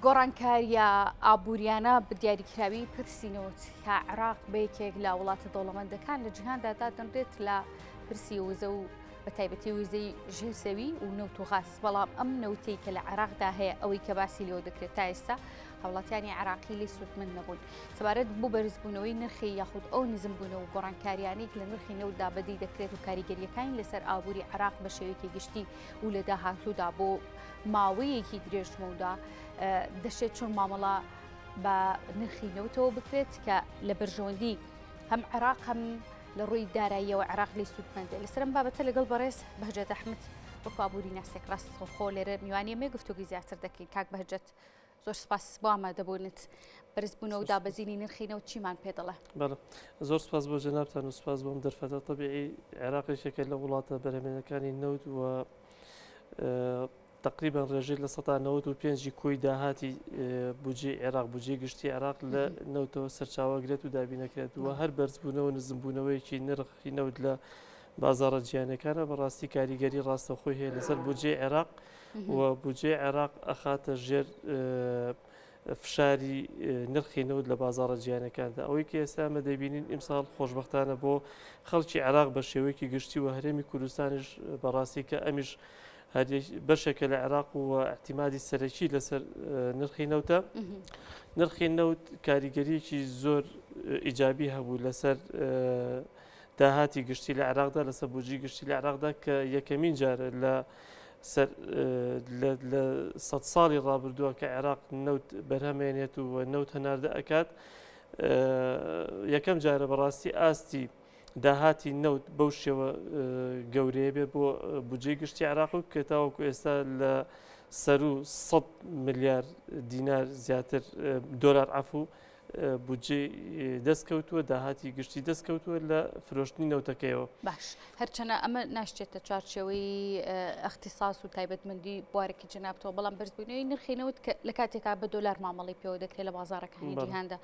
گۆڕانکارییە ئابووریانە بە دیاریکراوی پرسی نەوت کە عێراق بە یەکێک لە وڵاتە دەوڵەمەندەکان لە جیهاندا دادەنرێت لە پرسی وزە و بە تایبەتی وزەی ژێر زەوی و نەوت و غاز بەڵام ئەم نەوتەی کە لە عێراقدا هەیە ئەوەی کە باسی لێوە دەکرێت تا ئێستا هاوڵاتیانی عێراقی لێی سوودمەند نەبوون سەبارەت بۆ بەرزبوونەوەی نرخی یاخود ئەو نزمبوونەوە و گۆڕانکاریانەی لە نرخی نەوتدا بەدی دەکرێت و کاریگەریەکانی لەسەر ئابووری عێراق بە شێوەیەکی گشتی و لە داهاتوودا بۆ ماوەیەکی درێژمەودا دەشێت چۆن مامەڵە بە نرخی نەوتەوە بکرێت کە لە بەرژەوەندی هەم عێراق هەم لە ڕووی داراییەوە عێراق لی سوودمەندێ لەسەرم بابەتە لەگەڵ بەڕێز بەهجەت ئەحمد وەکو ئابووری ناسێک ڕاستەوخۆ لێرە میوانیە مێ گفتوگوی زیاتر دەکەین کاک بەهجەت زۆر سپاس بۆ ئامادەبوونت. بەرزبوونەوە و دابەزینی نرخی نەوت چیمان پێ دەڵێ؟ بەڵێ زۆر سپاس بۆ جەنابتان و سپاس بۆ ئەم دەرفەتە. تەبیعی عێراق یەکێکە لە وڵاتە بەرهەمێنەکانی نەوت و تقریبا ڕێژەی 95% ی کۆی داهاتی بودجەی عێراق بودجەی گشتی عێراق لە نەوتەوە سەرچاوەگرێت و دابینەکرێت و هەر بەرزبوونەوە نزمبوونەوەیەکی نرخی نەوت لە بازاڕە جیهانیەکانە بەڕاستی کاریگەری ڕاستەوخۆی هەیە لەسەر بودجەی عێراق و بودجەی عێراق ئەخاتە ژێر فشاری نرخی نەوت لە بازاڕە جیهانیەکاندا. ئەوەی کە ئێستا ئێمە دەیبینین ئیمساڵ خۆشبەختانە بۆ خەڵکی عێراق بە شێوەیەکی گشتی و هەرێمی کوردستانیش بەڕاستی کە ئەمیش هەر بەشێکە لە عێراق و ئیعتیمادی سەرەکی لەسەر نرخی نەوتە. نرخی نەوت کاریگەریەکی زۆر ئیجابی هەبوو لەسەر داهاتی گشتی لە عێراقدا لەسەر بودجەی گشتی لە عێراقدا کە یەکەمین جارە لە سەر لە سەد ساڵی ڕابردووە کە عێراق نەوت بەرهەمێنێت و نەوت هەناردە ئەکات یەکەم جارە بەڕاستی ئاستی داهاتی نەوت بەو شێوە گەورەیە بێ بۆ بودجەی گشتی عێراق و کە تاوەکو ئێستا لە سەرو 100 ملیار دینار زیاتر دۆلار عەفو بودجەی دەست کەوتووە، داهاتی گشتی دەست کەوتووە لە فرۆشتنی نەوتەکەیەوە. باش هەرچەنە ئەمە ناشچێتە چوارچێوەی ئەختیساس و تایبەتمەندی بوارێکی جەنابتەوە، بەڵام بەرزبوونەوەی نرخی نەوت کە لە کاتێکا بە دۆلار مامەڵەی پێوە دەکرێت لە بازاڕەکانی جیهاندا،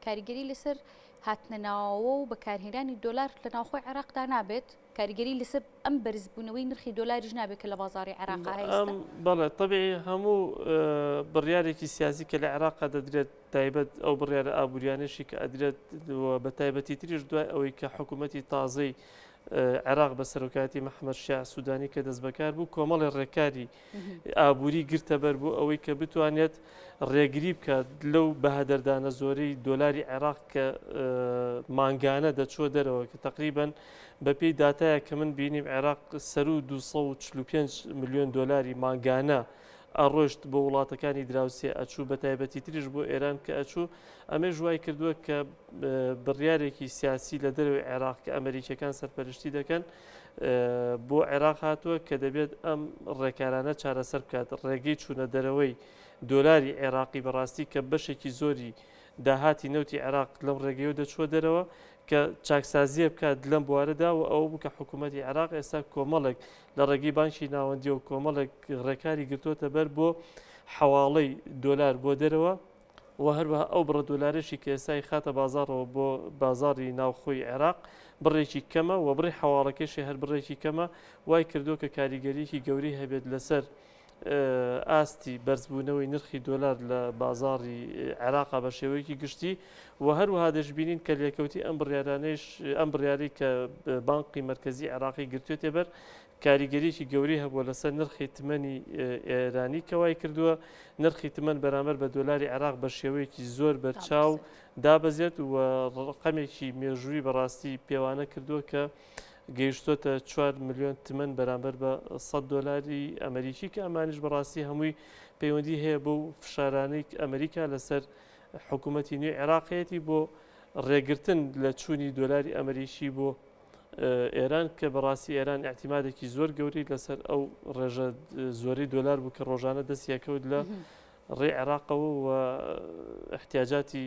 کاریگەری لەسەر هاتنە ناوەوە و بەکارهێنانی دۆلار لە ناوخۆی عێراقدا نابێت؟ کاریگەری لەسەر ئەم بەرزبوونەوەی نرخی دۆلاریش نابێت کە لە بازاڕی عێراقا هەیە ئێستا؟ بەڵێ تەبیعی هەموو بڕیارێکی سیاسی کە لە عێراقا دەدرێت تایبەت ئەو بڕیارە ئابووریانەشی کە ئەدرێت و بە تایبەتی تریش دوای ئەوەی کە حکوومەتی تازەی عێراق بە سەرۆکایەتی محەممەد شیاع سوودانی کە دەستبەکار بوو کۆمەڵی ڕێکاری ئابووری گرتە بەر بۆ ئەوەی کە بتوانێت ڕێگری بکات لەو بەهەدەردانە زۆرەی دۆلاری عێراق کە مانگانە دەچووە دەرەوە کە تقریبن بەپێی داتایە کە من بینیم عێراق سەروو 245 ملیۆن دۆلاری مانگانە ئەڕۆشت بۆ وڵاتەکانی دراوسێ ئەچوو بە تایبەتی تریش بۆ ئێران کە ئەچوو ئەمەش وای کردووە کە بڕیارێکی سیاسی لە دەرەوەی عێراق کە ئەمریکیەکان سەرپەرشتی دەکەن بۆ عێراق هاتووە کە دەبێت ئەم ڕێکارانە چارەسەر بکات ڕێگەی چوونە دەرەوەی دۆلاری عێراقی بەڕاستی کە بەشێکی زۆری داهاتی نەوتی عێراق لەم ڕێگەیەوە دەچووە دەرەوە کە چاکسازیە بکات لەم بوارەدا و ئەوە بوو کە حکوومەتی عێراق ئێستا کۆمەڵێک لە ڕێگەی بانکی ناوەندیەوە کۆمەڵێک ڕێکاری گرتووەتە بەر بۆ حەواڵەی دۆلار بۆ دەرەوە و هەروەها ئەو بڕە دۆلارەشی کە ئێستا ئەیخاتە بازاڕەوە بۆ بازاڕی ناوخۆی عێراق بڕێکی کەمە و بڕی حەواڵەکەشی هەر بڕێکی کەمە وای کردووە کە کاریگەریی گەورەی هەبێت لەسەر ئاستی بەرزبوونەوەی نرخی دۆلار لە بازاڕی عێراقا بە شێوەیەکی گشتی و هەروەها دەشبینین کە لێکەوتی ئەم بڕیارانەیش ئەم بڕیارەی کە بانقی مەرکەزی عێراقی گرتوێتێ بەر کاریگەریی گەورەی هەبووە لەسەر نرخی تمەنی ئێرانی کە وای کردووە نرخی تمەن بەرامبەر بە دۆلاری عێراق بە شێوەیەکی زۆر بەرچاو دابەزێت و ڕقەمێکی مێژووی بەڕاستی پێوانە کردووە کە گەیشتۆتە 4 ملیۆن تمەن بەرامبەر بە 100 دۆلاری ئەمریکی کە ئەمانیش بەڕاستی هەمووی پەیوەندی هەیە بۆ فشارانەی ئەمریکا لەسەر حکوومەتی نوێی عێراق هەیەتی بۆ ڕێگرتن لە چوونی دۆلاری ئەمریکی بۆ ئێران کە بەڕاستی ئێران ئیعتیمادێکی زۆر گەورەی لەسەر ئەو ڕێژە زۆرەی دۆلار بوو کە ڕۆژانە دەستی ئەکەوت لە ڕێی عێراقەوە و احتیاجاتی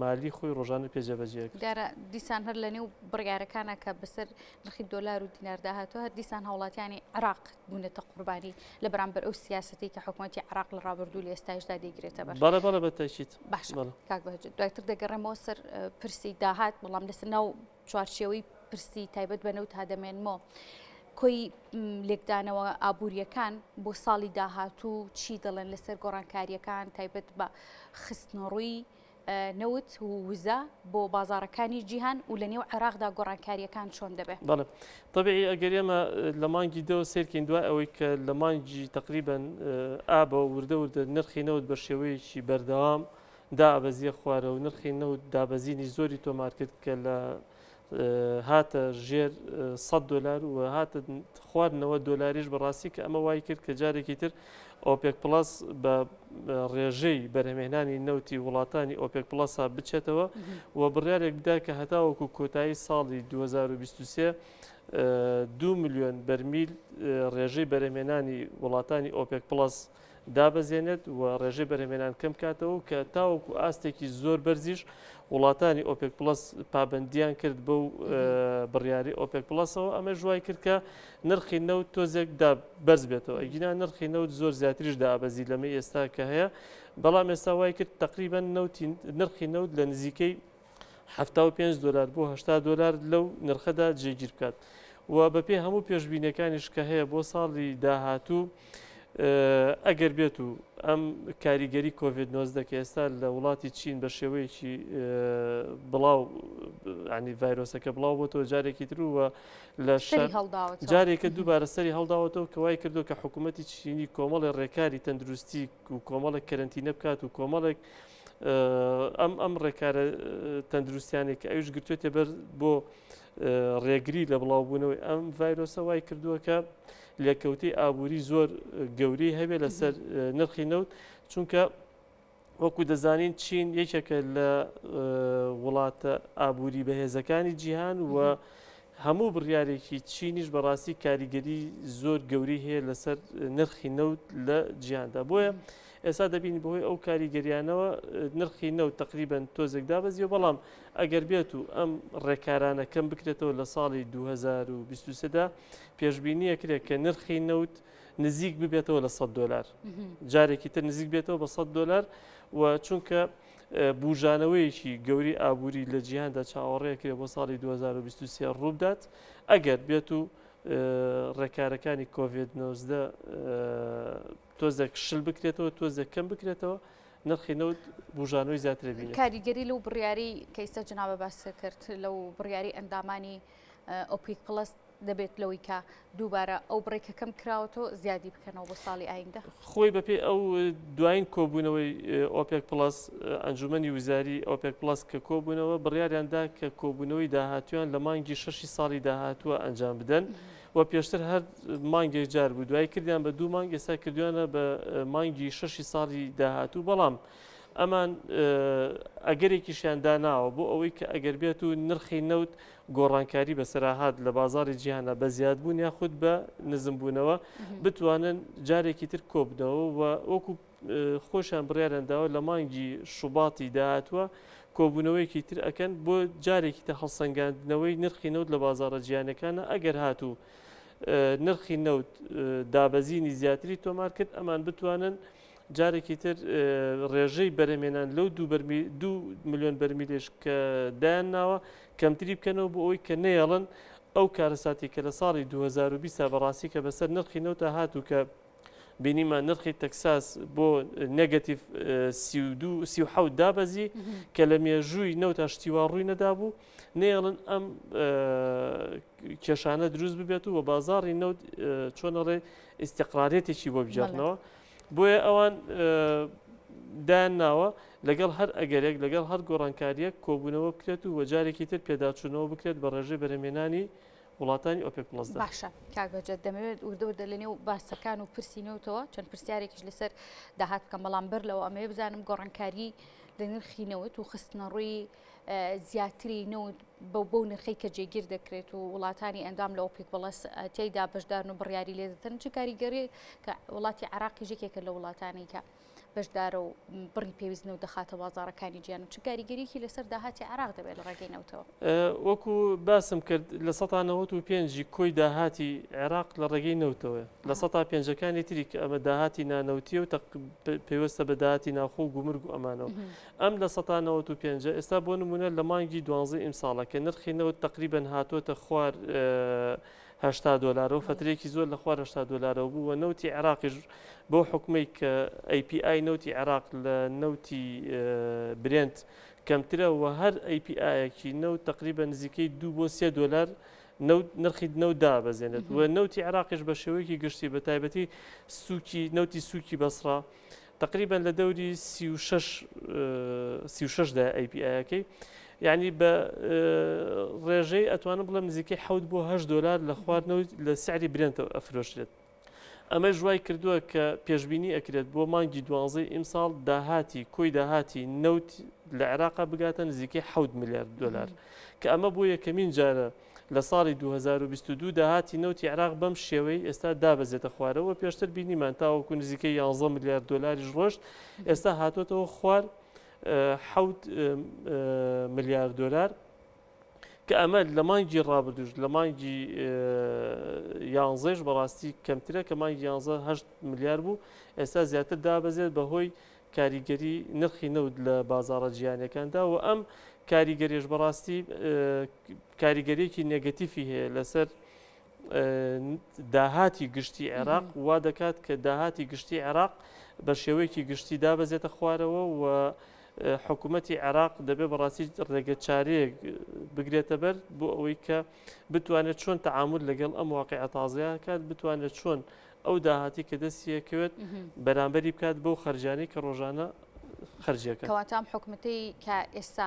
مالی خۆی ڕۆژانە پێ جێبەجێ کرد. دیارە دیسان هەر لە نێو بڕیارەکانە کە بەسەر نرخی دۆلار و دیناردا هاتووە هەر دیسان هاوڵاتیانی عێراق بوونەتە قوربانی لە بەرامبەر ئەو سیاسەتەی کە حکوومەتی عێراق لە ڕابردوو لە ئێستایشدا دەیگرێتە بەر. بەڵێ بەڵێ بە تەئکید. باشە کاک بەهجەت دواتر دەگەڕێمەوە سەر پرسی داهات بەڵام لەسەر ناو چوارچێوەی پرسی تایبەت بە نەوت تا دەمێنمەوە. کۆی لێکدانەوە ئابوورییەکان بۆ ساڵی داهاتوو چی دەڵێن لەسەر گۆڕانکارییەکان تایبەت بە خستنەڕووی نەوت و وزە بۆ بازاڕەکانی جیهان و لە نێو عێراقدا گۆڕانکارییەکان چۆن دەبێ؟ بەڵێ تەبیعی ئەگەر ئێمە لە مانگی دەوە سەیرکەین دوای ئەوەی کە لە مانگی تەقریبەن ئابەوە وردە وردە نرخی نەوت بە شێوەیەکی بەردەوام دابەزیە خوارەوە نرخی نەوت دابەزینی زۆری تۆمار کرد کە لە هاتە ژێر 100 دۆلار و هاتە خوار 90 دۆلاریش بەڕاستی کە ئەمە وای کرد کە جارێکی تر ئۆپێک پڵەس بە ڕێژەی بەرهەمهێنانی نەوتی وڵاتانی ئۆپێک پڵەسا بچێتەوە و بڕیارێک بدا کە هەتاوەکو کۆتایی ساڵی 2023 دو ملیۆن بەرمیل ڕێژەی بەرهەمهێنانی وڵاتانی ئۆپێک پڵەس دابەزێنێت و ڕێژەی بەرهەمهێنان کەم بکاتەوە کە تاوەکو ئاستێکی زۆر بەرزیش وڵاتانی ئۆپێک پڵەس پابەندیان کرد بەو بڕیاری ئۆپێک پڵەسەوە ئەمەش وای کرد کە نرخی نەوت تۆزێک دا بەرز بێتەوە ئەگینا نرخی نەوت زۆر زیاتریش دابەزی لەمەی ئێستا کە هەیە بەڵام ئێستا وای کرد تقریبا نەوتی نرخی نەوت لە نزیکەی 75 دلار بۆ 80 دلار لەو نرخەدا جێگیر بکات و بەپێی هەموو پێشبینەکانیش کە هەیە بۆ ساڵی داهاتوو ئەگەر بێت و ئەم کاریگەری کۆڤید 19 کە ئێستا لە وڵاتی چین بە شێوەیەکی بڵاو ینی ڤایرۆسەکە بڵاو بۆتەوە جارێکی تر و لە جارێکە دووبارە سەری هەڵداوەتەوە کە وای کردو کە حکوومەتی چینی کۆمەڵی ڕێکاری تەندروستی و کۆمەڵێک کەرەنتینە بکات و کۆمەڵێک ئەم ئەم ڕێکارە تەندروستیانێک کە ئەوش گرتوێتە بەر بۆ ڕێگری لە بڵاوبوونەوەی ئەم ڤایرۆسە وای کردووە کە لێکەوتەی ئابووری زۆر گەورەی هەبێت لەسەر نرخی نەوت چونکە وەکو دەزانین چین یەکێکە لە وڵاتە ئابووری بەهێزەکانی جیهان و هەموو بڕیارێکی چینیش بەڕاستی کاریگەری زۆر گەوری هەیە لەسەر نرخی نەوت لە جیهاندا بۆیە ئێستا دەبینی بەهۆی ئەو کاریگەریانەوە نرخی نەوت تقریبن تۆزێک دابەزیوە بەڵام ئەگەر بێت و ئەم ڕێکارانە کەم بکرێتەوە لە ساڵی 2023 دا پێشبینی ئەکرێت کە نرخی نەوت نزیک ببێتەوە لە 100 دۆلار جارێکی تر نزیک بێتەوە بە 100 دۆلار و چونکە بوژانەوەیەکی گەوری ئابووری لە جیهاندا چاوەڕێکرێ بۆ ساڵی 2023 ڕووبدات ئەگەر بێت و ڕێکارەکانی کۆڤید 19 تۆزێک شل بکرێتەوە تۆزێک کەم بکرێتەوە نرخی نەوت بوژانەوەی زیاتر بینێت. کاریگەری لەو بڕیارەی کە ئیستا جەنابت باست کرد لەو بڕیاری ئەندامانی ئۆپیک پڵەس دەبێت لەوەی کە دووبارە ئەو بڕێک کە کەم کراوەتەوە زیادی بکەنەوە بۆ ساڵی ئایندە؟ خۆی بەپێی ئەو دوایین کۆبوونەوەی ئۆپێک پڵەس ئەنجومەنی وزاری ئۆپێک پڵەس کە کۆبوونەوە بڕیاریان دا کە کۆبوونەوەی داهاتوویان لە مانگی شەشی ساڵی داهاتووە ئەنجام بدەن و پێشتر هەر مانگێک جار بوو دوای کردیان بە دوو مانگ ئێستا کردویانە بە مانگی شەشی ساڵی داهاتوو بەڵام ئەمان ئەگەرێکیشیان داناوە بۆ ئەوەی کە ئەگەر بێت و نرخی نەوت گۆڕانکاری بەسەراهات لە بازاری جیهانە بە زیادبوون یاخود بە نزمبوونەوە بتوانن جارێکی تر کۆبنەوە و وەکو خۆشیان بڕیاریان داوە لە مانگی شوباتی داهاتووە کۆبوونەوەیەکی تر ئەکەن بۆ جارێکی تر هەڵسەنگاندنەوەی نرخی نەوت لە بازاڕە جیهانیەکانە ئەگەر هاتوو نرخی نەوت دابەزینی زیاتری تۆمار کرد ئەمان بتوانن جارێکی تر ڕێژەی بەرەمێنان لەو دو ملیۆن بەرمیلێش کە دایان ناوە کەمتری بکەنەوە بۆ ئەوەی کە نەیەڵن ئەو کارەساتی کە لە ساڵی 2020 بەڕاستی کە بەسەر نرخی نەوتە هاتوو کە بینیمان نرخی تەکساس بۆ negative 37 دابەزی کە لە مێژووی نەوتا شتی وا ڕووی نەدابوو نێڵن ئەم کێشانە دروست ببێت و بە بازاڕی نەوت چۆنەڵێ ئیسیقرارێتێکی بۆ بگێڕنەوە بۆیە ئەوان دایان ناوە لەگەڵ هەر ئەگەرێک لەگەڵ هەر گۆڕانکاریەک کۆبوونەوە بکرێت و وەجارێکی تر پێداچوونەوە بکرێت بە ڕێژەی بەرهەمهێنانی وڵاتانی ئۆپێک پڵەسدا. باشە کاک بەهجەت دەمەوێت وردە وردە لەنێو باسەکان و پرسی نەوتەوە چەند پرسیارێکیش لەسەر داهات بکەم بەڵام بەر لەوە ئەمەوێ بزانم گۆڕانکاری لە نرخی نەوت و خستنەڕووی زیاتری نەوت بەو بەو نرخەی کە جێگیر دەکرێت و وڵاتانی ئەندام لە ئۆپیک پڵەس تێیدا بەشدارن و بڕیاری لێ دەدەن چ کاریگەری کە وڵاتی عراقیش یەکێکە لە وڵاتانی کە بەشدارە و بڕی پێویست نەوت دەخاتە بازاڕەکانی جیهان و چ کاریگەریی لەسەر داهاتی عێراق دەبێت لە ڕێگەی نەوتەوە؟ وەکو باسم کرد 95% کۆی داهاتی عێراق لە ڕێگەی نەوتەوەیە لە پێنجەکانی تری کە ئەمە داهاتی نانەوتیە و پەیوەستە بە داهاتی ناوخۆ و گومرگ و ئەمانەوە ئەم 95% ئێستا بۆ نمونە لە مانگی دوانزەی ئیمساڵە کە نرخی نەوت تقریبا هاتووەتە خوار. 80 دۆلارەوە فترێکی زۆر لە خوار 80 دۆلارەوە بوو و نەوتی عێراقیش بەو حکومەی کە API نەوتی عێراق لە نەوتی برێنت کەمترە و هەر API یەکی نەوت تقریبا نزیکەی 2 بۆ 3 دۆلار نەوت نرخی نەوت دابەزێنێت و نەوتی عێراقیش بە شێوەیەکی گشتی بە تایبەتی سوکی نەوتی سوکی بەسڕا تقریبا لە دەوری 36 36 دا API ەکەی یعنی بە ڕێژەی ئەتوانم بڵێم نزیکەی 7 بۆ 8 دلار لە خوار نەوت لە سعری برێنتەوە ئەفرۆشرێت. ئەمەش وای کردووە کە پێشبینی ئەکرێت بۆ مانگی دوانزەی ئیمساڵ داهاتی کۆی داهاتی نەوت لە عێراقا بگاتە نزیکەی 7 ملیار دلار کە ئەمە بۆ یەکەمین جارە لە ساڵی 2022 داهاتی نەوتی عێراق بەم شێوەی ئێستا دابەزێتە خوارەوە پێشتر بینیمان تاوەکو نزیکەی 11 ملیار دۆلاریش ڕۆشت ئێستا هاتۆتەوە خوار 7 ملیار دۆلار کە ئەمە لە مانگی ڕابردووش لە مانگی یانزەیش بەڕاستی کەمترە کە مانگی یانزە هەشت ملیار بوو ئێستا زیاتر دابەزێت بەهۆی کاریگەری نرخی نەوت لە بازاڕە جیهانیەکاندا و ئەم کاریگەریش بەڕاستی کاریگەریەکی نێگەتیفی هەیە لەسەر داهاتی گشتی عێراق وا دەکات کە داهاتی گشتی عێراق بە شێوەیەکی گشتی دابەزێتە خوارەوە و حکوومەتی عێراق دەبێت بەڕاستی ڕێگە چارەیەک بگرێتە بەر بۆ ئەوەی کە بتوانێت چۆن تەعامول لەگەڵ ئەم واقعە تازەیە کات بتوانێت چۆن ئەو داهاتی کە دەستیەکەوێت بەرامبەری بکات بەو خەرجانەی کە ڕۆژانە خەرجیەکە. کەواتە ئەم حکومەتەی کە ئێستا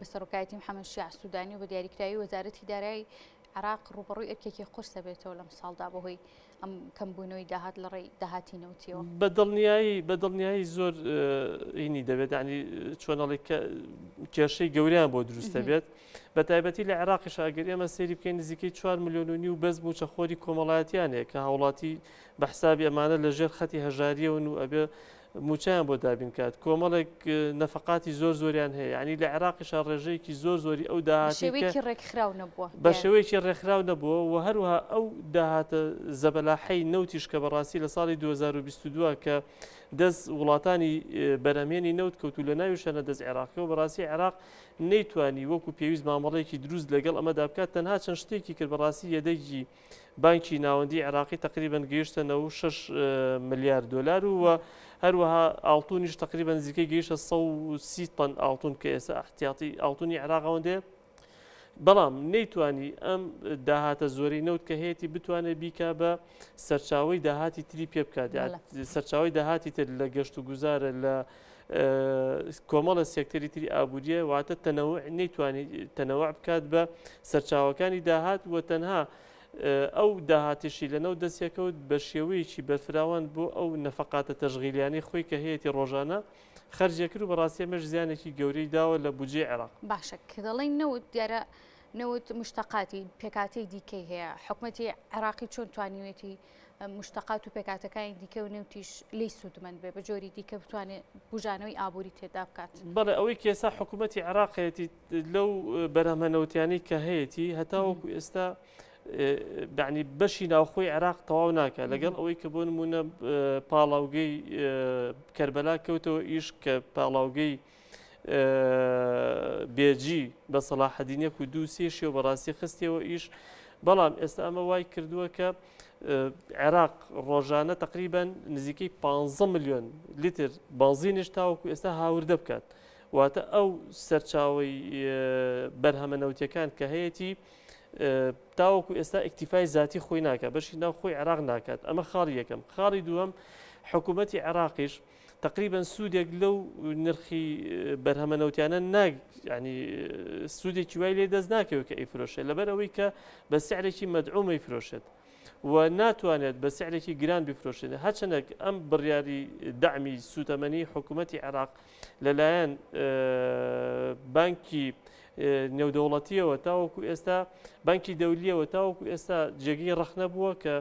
بە سەرۆکایەتی محەممەد شیاع سوودانی و بە دیاریکراوی وەزارەتی دارایی عێراق ڕووبەڕووی ئەرکێکی قورس دەبێتەوە لەم ساڵدا بەهۆی ئەم کەمبوونەوەی داهات لە ڕێی داهاتی نەوتیەوە. بە دڵنیایی بە دڵنیایی زۆر هینی دەبێت ینی چۆنەڵی کە کێشەی گەوریان بۆ دروست دەبێت بە تایبەتی لە عێراقیش ئەگەر ئێمە سەیری بکەین نزیکەی 4 ملیۆن و نیو بەس موچەخۆری کۆمەڵایەتیان هەیە کە هاوڵاتی بە حسابی ئەمانە لە ژێر خەتی هەژاریەوەن و ئەبێ مووچەیان بۆ دابین کات کۆمەڵێک نەفەقاتی زۆر زۆریان هەیە یعنی لە عێراقیشا ڕێژەیەکی زۆر زۆری ئەو داهاتی شێوەیەکی ڕێکخراو نەبووە بە شێوەیەکی ڕێکخراو نەبووە و هەروەها ئەو داهاتە زەبەلاحەی نەوتیش کە بەڕاستی لە ساڵی 2022 کە دەست وڵاتانی بەرهەمهێنی نەوت کەوت و لە ناویشانە دەست عێراقەوە بەڕاستی عێراق نەیتوانی وەکو پێویست مامەڵەیەکی دروست لەگەڵ ئەمەدا بکات تەنها چەند شتێکی کرد بەڕاستی یەدەگی بانکی ناوەندی عێراقی تەقریبەن گەیشتە 96 ملیار دۆلار و هەروەها ئاڵتونیش تەقریبەن نزیکەی گەیشتە 130 تەن ئاڵتون کە ئێستا احتیاطی ئاڵتونی عێراق ئەوەندەیە بەڵام نەیتوانی ئەم داهاتە زۆرەی نەوت کە هەیەی بتوانێت بیکا بە سەرچاوی داهاتی تری پێ بکات سەرچاوی داهاتی تر لە گەشت و گوزارە لە کۆمەڵە سێکتەری تری ئابووریە واتە تەنەوع نەیتوانی تەنەوع بکات بە سەرچاوەکانی داهات و تەنها ئەو داهاتیشی لە نەوت دەستیەکەوت بە شێوەیەکی بەرفراوان بۆ ئەو نەفەقاتە تەشغیلیانەی خۆی کە هەیەی ڕۆژانە خەرجێ کرد و بەڕاستی ئەمەش زیانێکی گەورەی داوە لە بودجەی عێراق. باشە کە دەڵێین نەوت دیارە نەوت مشتەقاتی پێکهاتەی دیکەی هەیە حکومەتی عێراقی چۆن توانیوێتی مشتەقات و پێکهاتەکانی دیکە و نەوتیش لێی سوودمەند بێ بە جۆری دیکە بتوانێت بوژانەوەی ئابووری تێدا بکات. بەڵێ ئەوەی کە ئێستا حکوومەتی عێراق هەیەتی لەو بەرهەمە نەوتیانەی کە هەیەتی هەتاوەکو ئێستا بەعنی بەشی ناوخۆی عێراق تەواو ناکات لەگەڵ ئەوەی کە بۆ نمونە پاڵاوگەی کەربەلا کەوتەوە ئیش کە پاڵاوگەی بێجی بە سەڵاحەدین یەک و دوو سێ شێو بەڕاستی خستیەوە ئیش بەڵام ئێستا ئەمە وای کردووە کە عێراق ڕۆژانە تقریبان نزیکەی 15 ملیۆن لیتر بانزینش تاوەکو ئێستا هاوردە بکات واتە ئەو سەرچاوی بەرهەمە نەوتەکان کە هەیەی تاوەکو ئێستا ئیکتیفای زاتی خۆی ناکات بەشی ناو خۆی عێراق ناکات ئەمە خاڵی یەکەم خاڵی دووەم حکوومەتی عێراقیش تقریبا سوودێک لەو نرخی بەرهەمە نەوتیانە ناگ ینی سوودێکی وای لێ دەست ناکەوێت کە ئەیفرۆشێت لەبەر ئەوەی کە بە سعرێکی مەدعومەی فرۆشێت و ناتوانێت بە سعرێکی گران بفرۆشێت هەرچەندێک ئەم بڕیاری دەعمی سوتەمەنی حکوومەتی عێراق لەلایەن بانکی نێودەوڵەتیەوە تاوەکو ئێستا بانکی دەولیەوە تاوەکو ئێستا جێگەی ڕەخنە بووە کە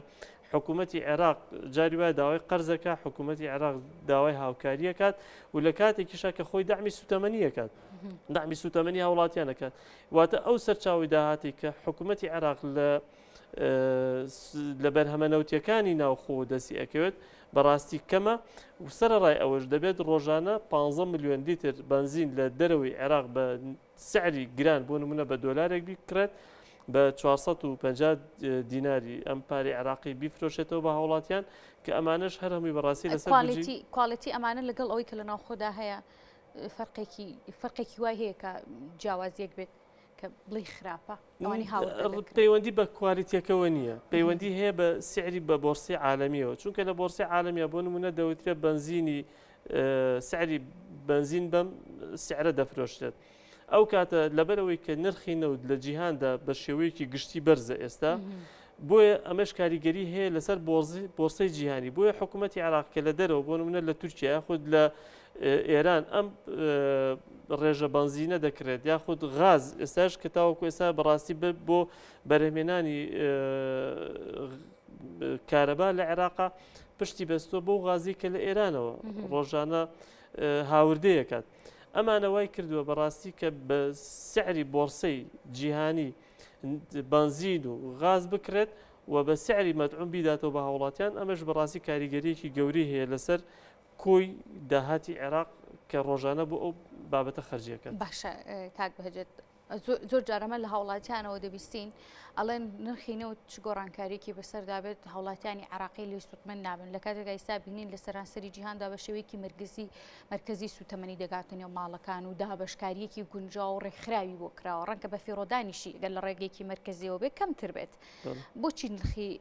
حکوومەتی عێراق جاری وایە داوای قەرزەکە حکوومەتی عێراق داوای هاوکاریەکات و لە کاتێکیشا کە خۆی دەعمی سوتەمەنیەکات دەعمی سوتەمەنی هاوڵاتیان دەکات واتە ئەو سەرچاوی داهاتی کە حکوومەتی عێراق لە لە بەرهەمە نەوتیەکانی ناوخۆ دەستی ئەکەوێت بەڕاستی کەمە و سەرەڕای ئەوەش دەبێت ڕۆژانە 15 ملیۆن لیتر بەنزین لە دەرەوەی عێراق بە سعری گران بۆ نمونە بە دۆلارێک بیکڕێت. بە 450 دیناری ئەم پارەی عێراقی بیفرۆشێتەوە بە هاوڵاتیان کە ئەمانەش هەر هەمووی بەڕاستی لەسەر quality quality ئەمانە لەگەڵ ئەوەی کە لە ناوخۆدا هەیە فەرقێکی فەرقێکی وای هەیە کە جیاوازیەک بێت کە بڵێی خراپە ئەوانی هاوردە دەکرێن. پەیوەندی بە quality یەکەوە نییە پەیوەندی هەیە بە سعری بە بۆرسەی عالەمیەوە چونکە لە بۆرسەی عالەمیە بۆ نمونە دەوترێت بەنزینی سعری بەنزین بەم سعرە دەفرۆشرێت ئەو کاتە لەبەرەوەی کە نرخی نەوت لە جیهاندا بە شێوەیەکی گشتی بەرزە ئێستا بۆیە ئەمەش کاریگەری هەیە لەسەر بۆرسەی جیهانی بۆیە حکوومەتی عراق کە لە دەرەوە بۆ نمونە لە تورکیا یاخود لە ئێران ئەم ڕێژە بەنزینە دەکرێت یاخود غاز ئێستاش کە تاوەکو ئێستا بەڕاستی بۆ بەرهمێنانی کارەبا لە عێراقا پشتی بەستووە بەو غازی کە لە ئێرانەوە ڕۆژانە هاوردەیەکات ئەمانە وای کردووە بەڕاستی کە بە سعری بۆرسەی جیهانی بەنزین و غاز بکرێت و بە سعری مەدعوم بیداتەوە بە هاوڵاتیان ئەمەش بەڕاستی کاریگەریەکی گەورەی هەیە لەسەر کۆی داهاتی عێراق کە ڕۆژانە بۆ ئەو بابەتە خەرجیەکەن. باشە کاک بەهجەت زۆر جار ئەمە لە هاوڵاتیانەوە دەبیستین ئەڵێن نرخی نەوت چ گۆڕانکاریەکی بەسەردا بێت هاوڵاتیانی عراقی لێ سوودمەند نابن لە کاتێکدا ئیستا بینین لە سەرانسەری جیهاندا بە شێوەیەکی مەرگزی مەرکەزی سوتەمەنی دەگاتە نێو ماڵەکان و دابەشکاریەکی گونجاو و ڕێکخراوی بۆ کراوە ڕەنگە بە فیڕۆدانیشی گەر لە ڕێگەیەکی مەرکەزیەوە بێت کەمتر بێت بۆچی نرخی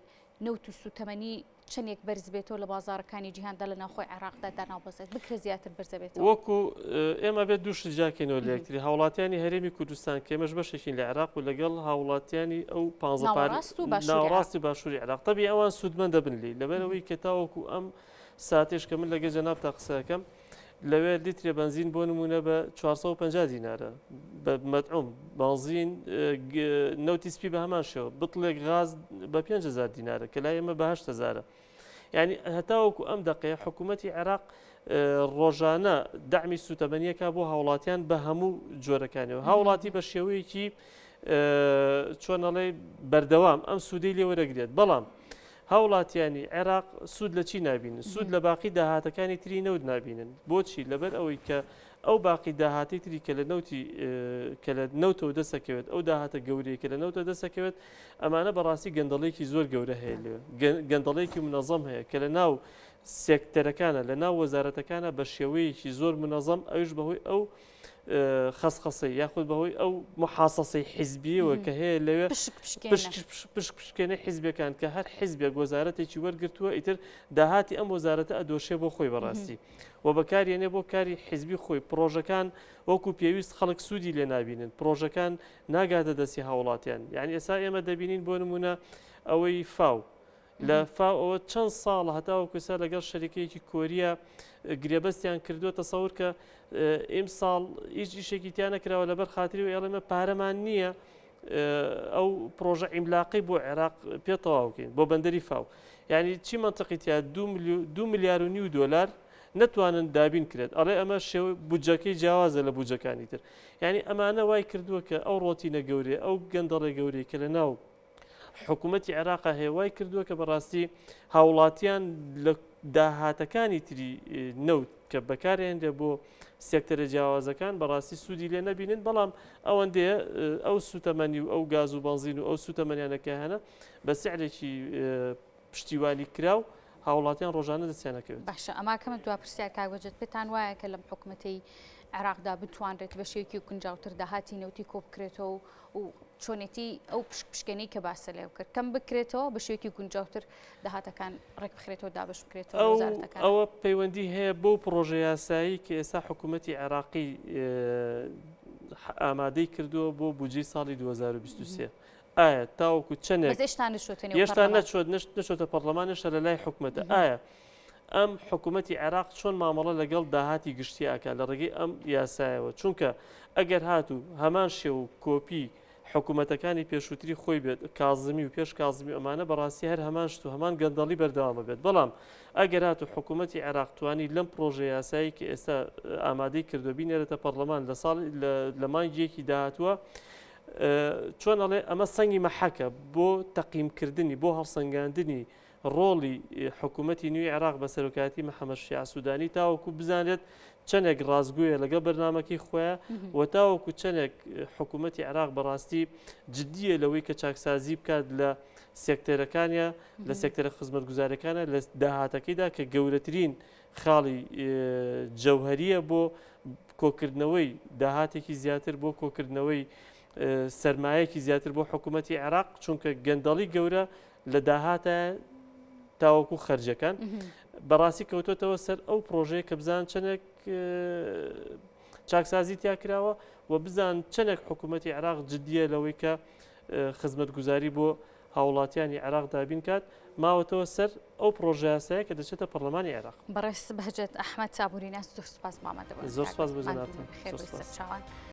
نەوت و سوتەمەنی چەندێک بەرز بێتەوە لە بازاڕەکانی جیهاندا لە ناوخۆی عێراقدا دانابەزێت بکرێت زیاتر بەرزەبێتەوە؟ وەکو ئێمە بێت دوو شت جیاکەینەوە لە یەکتری هاوڵاتیانی هەرێمی کوردستان کە ئێمەش بەشێکین لە عێراق و لەگەڵ هاوڵاتیانی ئەو پانزە پار ناوەڕاست و باشووری عێراق. ناوەڕاستی باشووری عێراق تەبی ئەوان سوودمەند دەبن لێی لەبەرئەوەی کە تاوەکو ئەم ساتێش کە من لەگەل جەنابتا قسە ئەکەم لەوێ لیترێ بەنزین بۆ نموونە بە 450 دینارە بە مەدعوم بەنزین نەوتی سپی بە هەمان شێوە بتڵێک غاز بە 5000 دینارە کە لای ئێمە بە 8000 یعنی هەتاوەکو ئەم دەقەیە حکوومەتی عێراق ڕۆژانە دەعمی سوتەمەنیەکە بۆ هاوڵاتیان بە هەموو جۆرەکانیەوە هاوڵاتی بە شێوەیەکی چۆنەڵێ بەردەوام ئەم سوودەی لێوەرەگرێت بەڵام هاوڵاتیانی عێراق سوود لە چی نابینن؟ سوود لە باقی داهاتەکانی تری نەوت نابینن. بۆچی؟ لەبەر ئەوەی کە ئەو باقی داهاتەی تری کە لە نەوتی کە لە نەوتەوە دەسەکەوێت، ئەو داهاتە گەورەیە کە لە نەوتەوە دەسەکەوێت، ئەمانە بەڕاستی گەندەڵیەکی زۆر گەورە هەیە لەوێ. گەندەڵیەکی منەزەم هەیە کە لە ناو سێکتەرەکانە، لە ناو وەزارەتەکانە بە شێوەیەکی زۆر منەزەم، ئەویش بەهۆی ئەو خەسخەسەی یاخود بەهۆی ئەو محاسەسەی حیزبیەوە کە هەیە لەوێ پشک پشکێنەی حیزبەکان کە هەر حیزبێک وەزارەتێکی وەرگتووە ئیتر داهاتی ئەم وەزارەتە ئەدۆشێ بۆ خۆی بەڕاستی و بەکارێنێ بۆ کاری حیزبی خۆی پرۆژەکان وەکو پێویست خەڵک سوودی لێ نابینن پرۆژەکان ناگاتە دەستی هاوڵاتیان یعنی ئێستا ئێمە دەبینین بۆ نمونە ئەوەی فاو لە فاو ەوە چەند ساڵە هەتاوەکو ئێستا لەگەڵ شەریکەیەکی کۆریە گرێبەستیان کردووە تەسەور کە ئیمساڵ هیچ ئیشێکی تیا نەکراوە لەبەر خاتری و ئێڵێمە پارەمان نییە ئەو پرۆژە ئیملاقی بۆ عێراق پێ تەواوکەین بۆ بەندەری فاو یعنی چی منطقی تیا دو ملیار و نیو دۆلار نەتوانن دابین کرێت ئەڵێ ئەمە شێوە بودجەکەی جیاوازە لە بودجەکانی تر یعنی ئەمانە وای کردووە کە ئەو ڕۆتینە گەورەیە ئەو گەندەڵێ گەورەی کە لە ناو حکوومەتی عێراقا هەیە وای کردووە کە بەڕاستی هاوڵاتیان لە داهاتەکانی تری نەوت کە بەکارهێنرێ بۆ سێکتەرە جیاوازەکان بەڕاستی سوودی لێ نەبینن بەڵام ئەوەندەیە ئەو سوتەمەنی و ئەو گاز و بەنزین و ئەو سوتەمەنیانە کە هەنە بە سعرێکی پشتیوانی کراو هاوڵاتیان ڕۆژانە دەستیان ئەکەوێت. باشە ئەما کەمە دوا پرسیار کاک بەجەت پێتان وایە کە لەم حکومەتەی عێراقدا بتوانرێت بە شێوەیەکی گونجاوتر داهاتی نەوتی کۆ بکرێتەوە و چۆنێتی ئەو پشک پشکێنەی کە باسە لێو کرد کەم بکرێتەوە بە شێوەیەکی گونجاوتر داهاتەکان ڕێک بخرێتەوە دابەش بکرێتەوە لە وەزارەتەکان؟ ئەوە پەیوەندی هەیە بەو پڕۆژە یاسایی کە ئێستا حکوومەتی عێراقی ئامادەی کردووە بۆ بودجەی ساڵی 2023 ئایا تاوەکو چەندێک بەس هێشتا نەچۆتە نێو هێشتا پەرلەمان. نەچۆت نەچۆتە پەرلەمان هێشتا لە لای حکومەتە ئایا ئەم حکوومەتی عێراق چۆن مامەڵە لەگەڵ داهاتی گشتی ئاکا لە ڕێگەی ئەم یاسایەوە چونکە ئەگەر هاتوو هەمان شێوە و کۆپی حکوومەتەکانی پێشووتری خۆی بێت کازمی و پێش کازمی و ئەمانە بەڕاستی هەر هەمان شت و هەمان گەندەڵی بەردەوامە بێت بەڵام ئەگەر هاتوو حکوومەتی عێراق توانی لەم پرۆژە یاسایی کە ئێستا ئامادەی کردووە بینێرێتە پەرلەمان لە ساڵ لە مانگی یەکی داهاتووە چۆن ئەڵێ ئەمە سەنگی مەحەکە بۆ تەقیمکردنی بۆ هەڵسەنگاندنی ڕۆڵی حکوومەتی نوێی عێراق بە سەرۆکایەتی محەممەد شیاع سوودانی تاوەکو بزانرێت چەندێک ڕاستگویە لەگەڵ بەرنمەکەی خۆیان و تاوەکو چەندێک حکوومەتی عێراق بەڕاستی جددیە لەوەی کە چاکسازی بکات لە سێکتەرەکانە لە سێکتەرە خزمەتگوزارەکانە لە داهاتەکەیدا کە گەورەترین خاڵی جەوهەریە بۆ کۆکردنەوەی داهاتێکی زیاتر بۆ کۆکردنەوەی سەرمایەکی زیاتر بۆ حکوومەتی عێراق چونکە گەندەڵی گەورە لە داهاتە تاوەکو خەرجەکان بەڕاستی کەوتۆتەوە سەر ئەو پرۆژەیە کە بزان چەندێک چاکسازی تیا کراوە و بزان چەندێک حکوومەتی عێراق جددیە لەوەی کە خزمەتگوزاری بۆ هاوڵاتیانی عێراق دابین کات، ماوەتەوە سەر ئەو پڕۆژەیاسایە کە دەچێتە پەڕلەمانی عێراق. بەڕێز بەهجەت ئەحمەد ئابووریناس زۆر سوپاس بۆ ئامادەبوونت. زۆر سوپاس بۆ جەنابتان. بەخێر بێی سەرچاوان.